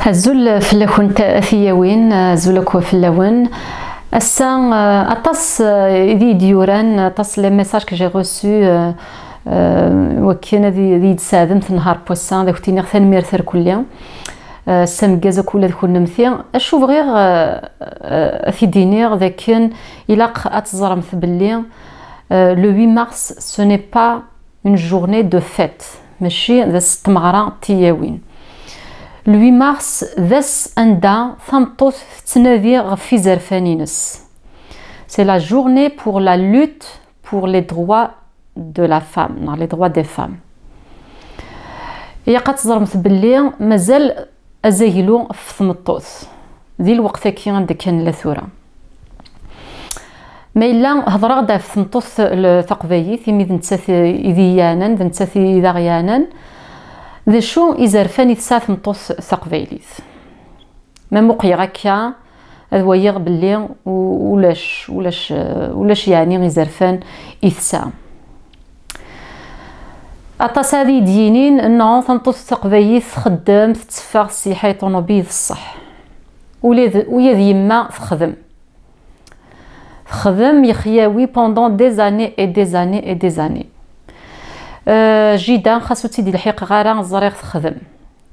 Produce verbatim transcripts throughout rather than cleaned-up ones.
Azul fell-akent a tiyawin, azul akk fell-awen. Ass-a, euh, aṭas, euh, i d-yuran, aṭas les messages que j'ai reçus, euh, euh, wakken ad i- ad iyi-d-tsaɛdemt nnhar n wass-a, ad akent-iniɣ tanemmirt irkelli. Euh, ass ameggaz akk ula d kunemti. Acu bɣiɣ, euh, euh, ad t-id-iniɣ d akken ilaq ad teẓremt belli, euh, le huit mars, ce n'est pas une journée de fête, mačči d ass n tmeɣra n tiyawin. Le huit mars d ass anda tameṭṭut tettnadi ɣef izerfan-ines. C'est la journée pour la lutte pour les droits de la femme, non, les droits des femmes. Ilaq ad teẓremt belli mazal azaglu ɣef tmeṭṭut di lweqt-agi anda kan nella tura. Ma yella hedreɣ-d ɣef tmeṭṭut l- taqbaylit, imi d nettat i d iyi-yeɛnan, d nettat i d aɣ-yeɛnan, d acu izerfan i tesɛa tmeṭṭut taqbaylit? Ma muqleɣ akka, ad waliɣ belli u- ulac, ulac, ulac yeɛni izerfan i tesɛa. Aṭas ad iyi-d-yinin, non, tameṭṭut taqbaylit txeddem, tetteffeɣ, tessiḥay ṭunubil, d ṣṣeḥ. Ula d, ula d yemma texdem. Texdem yexyawi pendant des années et des années et des années. Euh, jida, xas ur tt-id-lḥiqeɣ ara, ẓriɣ texdem.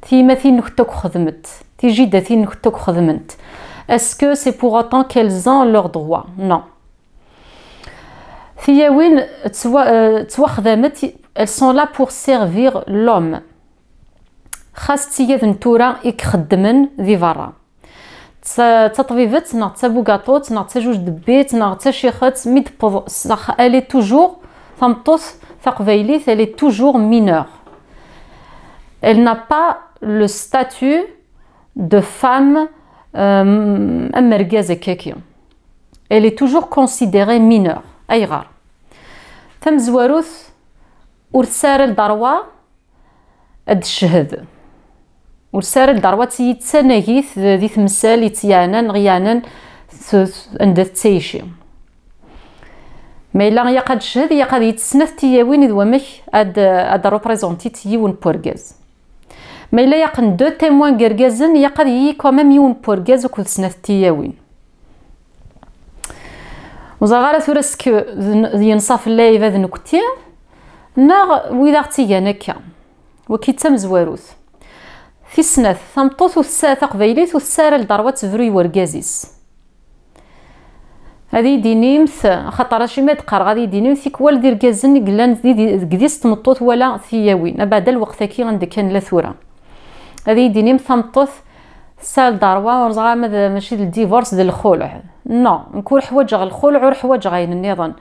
Tiyemmatin-nkent akk xedment. Tijidatin-nkent akk xedment. Est-ce que c'est pour autant qu'elles ont leurs droits? Non. Tiyawin ttwa- euh, ttwaxdamet, elles sont là pour servir l'homme. Xas d tiyad n tura i ixeddmen di berra. D ta- d taṭbibt, neɣ d tabugaṭut, neɣ d tajujdebbit, neɣ d tacixet, mi d-tewweḍ s ax-, elle est toujours, tameṭṭut taqbaylit, elle est toujours mineure. Elle n'a pas le statut de femme, euh, am urgaz akkaki. Elle est toujours considérée mineure. Ayɣer? Tamezwarut, ur tesɛi ara lderwa ad teched. Ur tesɛi ara lderwa ad tili d tanagit di temsal i tt-yeɛnan neɣ yeɛnan s- s- anda tettɛici. Ma yella ilaq ad teched, ilaq ad yett snat tiyawin d wamek ad, ad représentint yiwen n urgaz. Ma yella ilaq deux témoins n yergazen, ilaq ad yili quand même yiwen n urgaz akked snat tiyawin. Ur ẓriɣ ara tura, est-ce que d n- d yenṣa fell-i d nekkti neɣ wid aɣ-tt-igan akka. Wagi d tamezwarut. Tis snat, tameṭṭut ur tesɛi, taqbaylit ur tesɛi ara lderwa ad tebru i wergaz-is. Ad iyi-d-tinimt, axaṭer acimi ad qqareɣ ad iyi-d-tinimt, tikwal d irgazen i yellan di- di- deg dis tmeṭṭut wala tiyawin, abeɛda lweqt-agi anda kan nella tura. Ad iyi-d-tinimt tameṭṭut tesɛa lderwa, ur ẓriɣ ma d, mačči d ldivorce, d lxulɛ. Non, nekk ur ḥwaǧeɣ lxulɛ, ur ḥwaǧeɣ ayen nniḍen.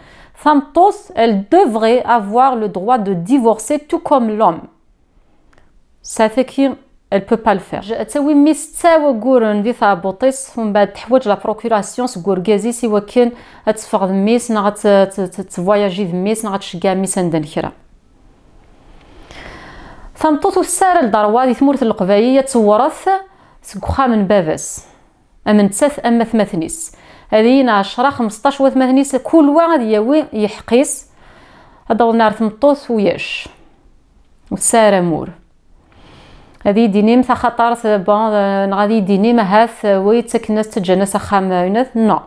Tameṭṭut, elle devrait avoir le droit de divorcer tout comme l'homme. Saɛet-agi, elle peut pas le faire. Ad tawi mmi-s setta wagguren di tɛebbuṭ-is, umbeɛd teḥwaǧ la procuration seg urgaz-is i wakken ad teffeɣ d mmi-s, neɣ ad t- t- t- tvoyaji d mmi-s, neɣ ad tceggeɛ mmi-s anda n kra. Tameṭṭut ur tesɛi ara lderwa di tmurt n Leqbayel ad tewret seg uxxam n baba-s. Am nettat, am atmaten-is. Ad yini ɛecra, xmesṭac watmaten-is, kul wa ad yawi iḥeqq-is, ad awḍen ar tmeṭṭut uyac. Ur tesɛi ara amur. Ad iyi-d-tinim taxaṭart, bon, euh, neɣ ad iyi-d-tinim ahat, euh, wi yettaken-as, ttaǧǧan-as axxam, euh, une, non.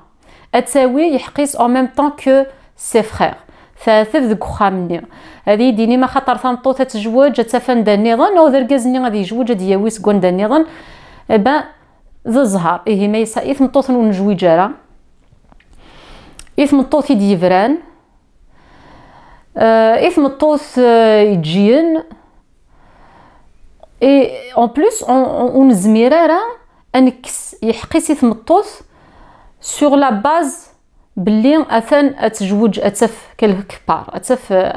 Ad tawi iḥeqq-is en même temps que ses frères. Teɛteb deg uxxam-nni. Ad iyi-d-tinim axaṭer tameṭṭut ad tejweǧ, ad taf anda nniḍen, neɣ d argaz-nni ad yejweǧ, ad yawi seg wanda nniḍen. Eh ben, d zzher. Ihi ma yesɛa i tmeṭṭut ur nejwiǧ ara, i tmeṭṭut i d-yebran, euh, i tmeṭṭut, euh, yeǧǧiyen. Et en plus, on, on, ur nezmir ara ad nekkes iḥeqq-is i tmeṭṭut sur la base belli atan ad tejweǧ, ad taf quelque part, ad taf, euh,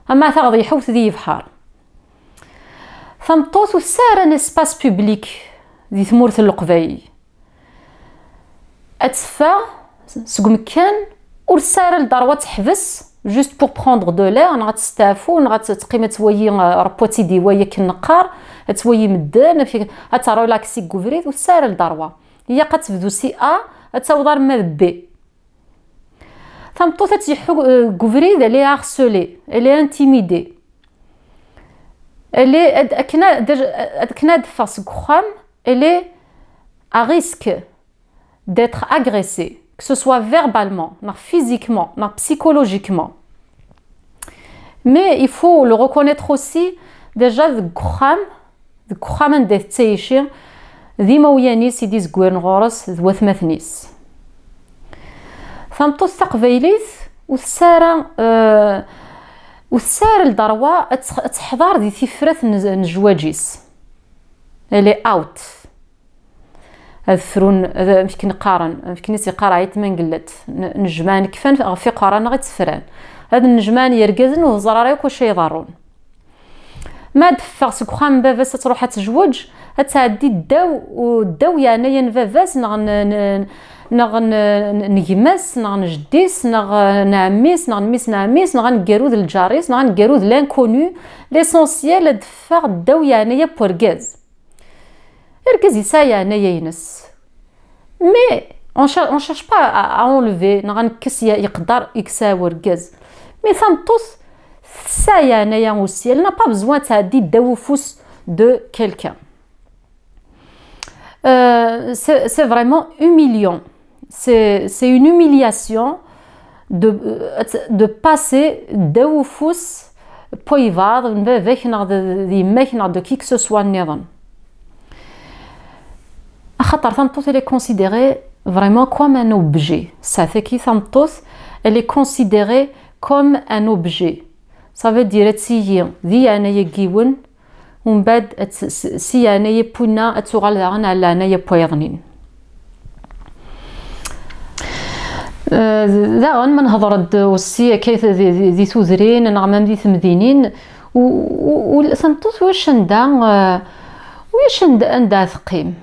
ama taɣeḍ iḥewt di yebḥer. Tameṭṭut ur tesɛi ara un espace public di tmurt n Leqbayel. Ad teffeɣ seg umekkan, ur tesɛi ara lderwa ad teḥbes, juste pour prendre de l'air, neɣ ad testeɛfu, neɣ ad teqqim ad twayi, euh, repotidiwa akken neqqar, ad twayi medden, ad terrelaksi deg ubrid, ur tesɛi ara lderwa. Ilaq ad tebdu si A, ad taweḍ arma d B. Tameṭṭut ad tt-yeḥḥu, euh, deg ubrid, elle est harcelée, elle est intimidée. Elle est, ad, akken ad, ad, akken ad teffeɣ seg uxxam, elle est, à risque d'être agressé, que ce soit verbalement, neɣ physiquement, neɣ psychologiquement. Mais il faut le reconnaître aussi, déjà, deg uxxam, deg uxxam anda i tettɛici, d imawlan-is i d-izegwiren ɣur-s, d watmaten-is. Tameṭṭut taqbaylit ur tesɛi ara, euh, ur tesɛi ara lderwa ad tex-, ad teḥḍer di tifrat n, n zzwaǧ-is. Elle est out. Ad frun, ad, amek neqqaren, amek i s-yeqqar Ɛli Tmengellat, n-, nnejmaɛen kfan ɣef iqerra-nneɣ i ttefran. Ad nnejmaɛen yergazen ur teẓra ara akk acu iḍerrun. Ma ad teffeɣ seg uxxam n baba-s ad truḥ ad tezweǧ, ad tɛeddi ddaw, u-, ddaw yeɛnaya n baba-s neɣ n, n, neɣ n, n gma-s neɣ n jeddi-s neɣ n ɛemmi-s neɣ n mmi-s n ɛemmi-s neɣ aneggaru d lǧar-is neɣ aneggaru d l'inconnu. L'essentiel ad teffeɣ ddaw yeɛnaya n wergaz. Argaz yesɛa yeɛnaya-ines. Mais on cher-, on cherche pas à, à enlever, neɣ ad nekkes ya-, yeqdar i yesɛa urgaz. Mais tameṭṭut tesɛa yeɛnaya aussi. Elle n'a pas besoin ad tɛeddi ddaw ufus de quelqu'un. Euh, c'est, c'est vraiment humiliant. C'est, c'est une humiliation de, de passer ddaw ufus n wayeḍ, n baba-k neɣ d, d yemma-k neɣ de qui que ce soit nniḍen. Axaṭer tameṭṭut, elle est considérée vraiment comme un objet. Ssaɛa-agi tameṭṭut, elle est considérée comme un objet. Ça veut dire ad tili di yeɛnaya n yiwen, umbeɛd ad s-, s-, si yeɛnaya n winna ad tuɣal daɣen ar leɛnaya n wayeḍnin. Eh, daɣen ma nehḍer-d aussi akka di, di, di tudrin neɣ même di temdinin, u, u, u, tameṭṭut ulac anda, eh, ulac anda, anda ad teqqim.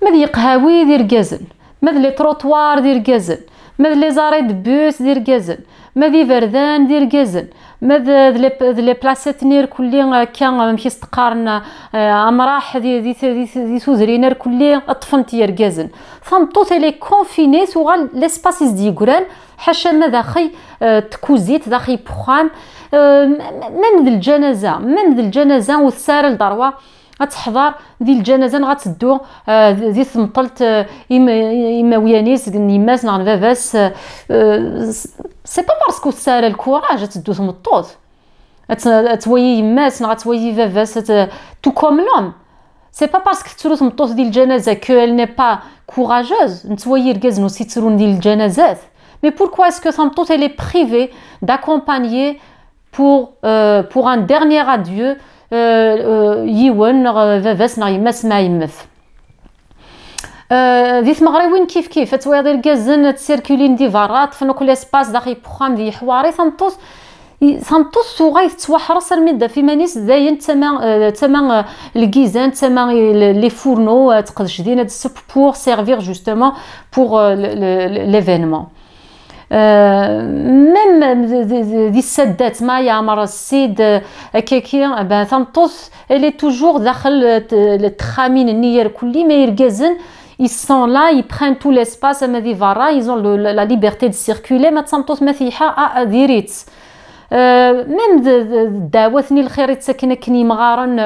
Ma d yeqhawi d irgazen, ma d les trottoirs d irgazen, ma d les arrêts de bus d irgazen, ma d iberdan d irgazen, ma d, d les, d les places-nni irkelli akka, amek i s-teqqaren, eh, amraḥ di, di, di, di tudrin irkelli, ṭṭfen-t yergazen. Tameṭṭut, elle est confinée, tuɣal l'espace i s-d-yeggran, ḥaca ma d axi, eh, tkuzit, d axi n uxxam, eh, m-, m-, même d lǧanaza, même d lǧanaza ur tesɛi ara lderwa ad teḥḍer di lǧanaza neɣ ad teddu, eh, di temṭelt, eh, im-, imawlan-is, n yemma-s neɣ n baba-s, eh, eh, c'est pas parce que ur tesɛi ara le courage ad teddu tmeṭṭut. Ad t-, ad twayi yemma-s neɣ ad twayi baba-s, ad t-, tout comme l'homme. C'est pas parce que tettru tmeṭṭut di lǧanaza qu'elle n'est pas courageuse. Nettwayi irgazen aussi ttrun di lǧanazat. Mais pourquoi est-ce que tameṭṭut, elle est privée d'accompagner pour, euh, pour un dernier adieu, euh, euh, yiwen, neɣ, euh, baba-s neɣ yemma-s ma yemmet. Euh, di tmeɣriwin kif kif, ad twayeḍ irgazen ad circulin di berra, ṭṭfen akk l'espace daxel n uxxam di yeḥwari, tameṭṭut, i-, tameṭṭut tuɣal tettwaḥres armi d ɣef iman-is, dayen d tama, euh, d tama, euh, lgizan, d tama, euh, les fourneaux, euh, ad teqdec din ad tesseww pour servir justement pour, euh, le, le, l'événement. Euh, même di, di, di, di tsaddat ma yeɛmer ssid, euh, akkaki, eh ben, tameṭṭut, elle est toujours daxel, euh, t-, le texxamin-nni irkelli, mais irgazen, ils sont là, ils prennent tout l'espace, ama di berra, ils ont le, la, la liberté de circuler, ma d tameṭṭut ma teyḥa, ah, ah, diri-tt. Euh, même d, d, d ddeɛwat-nni lxir i ttaken akken yimɣaren,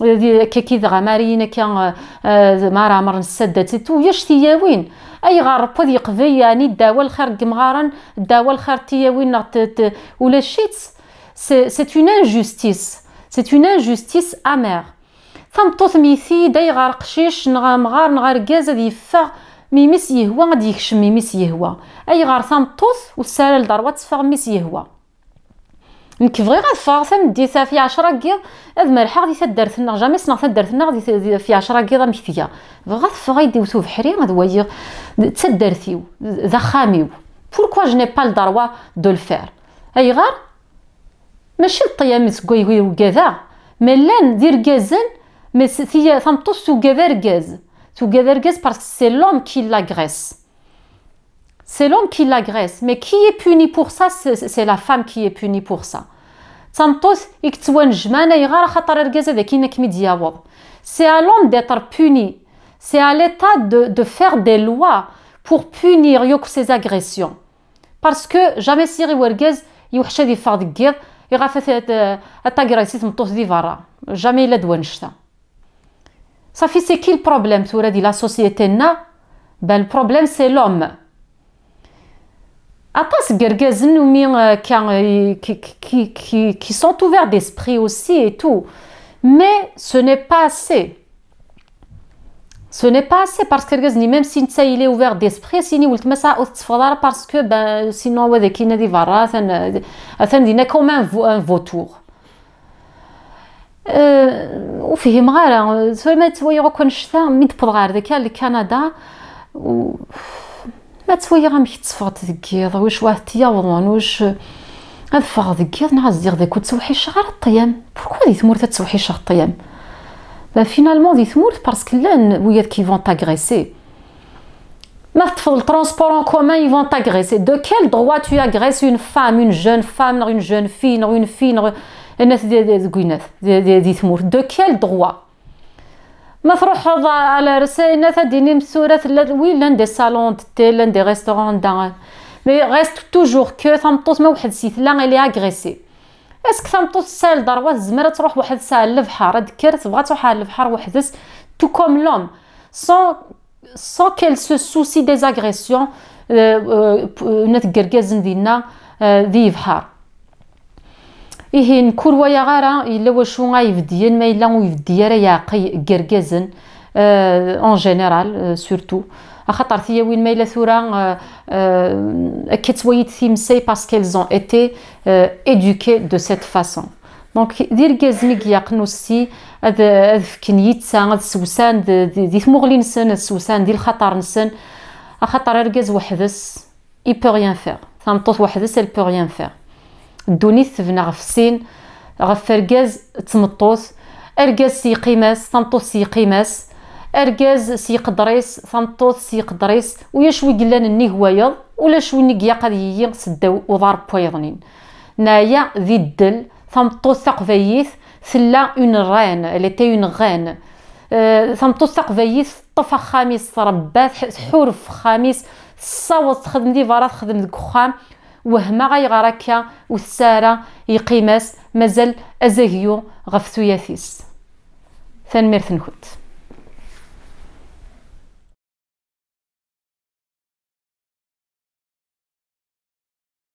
euh, di, akkaki d tɣamariyin akka, eh, eh, ma ara ɛemren ssaddat et tout, ulac tiyawin. Ayɣer Ṛebbi ad yeqbel, yeɛni, ddeɛwa lxir n yimɣaren, ddeɛwa lxir n tiyawin neɣ t-, t-, ulac-itt? C'est, c'est une injustice. C'est une injustice amère. Tameṭṭut myet-iyi-d, ayɣer aqcic neɣ amɣar neɣ argaz ad yeffeɣ mi mi s-yehwa, ad yekcem mi mi s-yehwa? Ayɣer tameṭṭut ur tesɛi ara lderwa ad teffeɣ mi s-yehwa? Nekk bɣiɣ ad ffɣeɣ tameddit ɣef yeɛcra n yiḍ, ad merrḥeɣ di taddart-nneɣ. Jamais ssneɣ taddart-nneɣ di, di, ɣef yeɛcra n yiḍ amek tga. Bɣiɣ ad ffɣeɣ ad iwet ubeḥri, ad waliɣ d taddart-iw, d axxam-iw. Pourquoi je n'ai pas le droit de le faire? Ayɣer? Mačči d ṭṭyam seg way ugadeɣ, ma llan d irgazen, mais s-, tiya-, tameṭṭut tugad argaz. Tugad argaz parce que c'est l'homme qui l'agresse. C'est l'homme qui l'agresse, mais qui est puni pour ça? C'est, c'est la femme qui est punie pour ça. D tameṭṭut i yettwanejmaɛen, ayɣer? Axaṭer argaz ad akin ad kem-id-yaweḍ. C'est à l'homme d'être puni. C'est à l'État de, de faire des lois pour punir yakk ces agressions. Parce que jamais s-yeɣ i urgaz yewḥec ad yeffeɣ deg yiḍ, iɣef ad, ad, ad tagresi tmeṭṭut di berra. Jamais yella-d wannect-a. Safi, c'est qui le problème tura di la société-nneɣ? Ben, le problème, c'est l'homme. Aṭas n yergazen umi, euh, qui, qui, qui, qui sont ouverts d'esprit aussi et tout. Mais ce n'est pas assez. Ce n'est pas assez parce que yergazen, même si netta il est ouvert d'esprit, sini weltma-s ur tetteffɣeḍ ara parce que, ben, sinon, wa d akin ad iberra, atan, atan dinna comme un vo-, un vautour. Euh, ur fhimeɣ ara. Tura ma ttwaliɣ akk annect-a, mi d-wwḍeɣ ɣer daki, ar Kanada, u-, ma ttwaliɣ amek tteffɣeḍ deg yiḍ, wac wa t-yawḍen, wac, ad ffɣeɣ deg yiḍ, neɣ ad zdiɣ daki, ur ttewḥiceɣ ara ṭṭyam. Pourquoi di tmurt ad ttewḥiceɣ ṭṭyam? Ben, finalement, di tmurt, parce que llan wigad qui vont t'agresser. Ma teṭṭfeḍ le transport en commun, ils vont t'agresser. De quel droit tu agresses une femme, une jeune femme, neɣ une jeune fille, neɣ une fille, neɣ, anat di, di, deg winat, di, di, di tmurt? De quel droit? Ma truḥeḍ à, à la rse, anat ad d-inim tura tella, oui, llan des salons de thé, llan des restaurants, da. Mais reste toujours que tameṭṭut ma weḥd-s i tella, elle est agressée. Est-ce que tameṭṭut tesɛa le droit tezmer ad truḥ weḥd-s ɣer lebḥer, ad d-tekker, tebɣa ad truḥ ɣer lebḥer weḥd-s, tout comme l'homme, sans, sans qu'elle se soucie des agressions, euh, euh, n yergazen dinna, euh, di lebḥer? Ihi, nekk ur walaɣ ara yella wacu ay ibedyen, ma yella ur ibeddi ara yeɛqel n yergazen, euh, en général, euh, surtout. Axaṭer tiyawin ma yella tura, euh, euh, akka ttwayit timsay parce qu'elles ont été, euh, éduquées de cette façon. Donc, d irgazen i yeɛqlen aussi ad, ad fken yitta, ad sewsan d, d, di tmuɣli-nsen, ad sewsan di lxaṭer-nsen. Axaṭer argaz weḥd-s, il peut rien faire. Tameṭṭut weḥd-s, elle peut rien faire. Ddunit tebna ɣef sin, ɣef argaz d tmeṭṭut, argaz s yeqqim-as, tameṭṭut s yeqqim-as, argaz s yeqder-is, tameṭṭut s yeqder-is, ulac wi yellan nnig wayeḍ, ulac win i ilaq ad yili s ddaw uḍar n wayeḍnin. Neɛya di ddel, tameṭṭut taqbaylit tella une reine, elle était une reine. Euh, tameṭṭut taqbaylit teṭṭef axxam-is, tṛebba, tḥ-, tḥuref axxam-is, tessaweḍ, texdem di berra, texdem deg uxxam. Wehmeɣ ayɣer akka ur tesɛi ara yeqqim-as, mazal azaglu ɣef tuyat-is. Tanemmirt-nkent.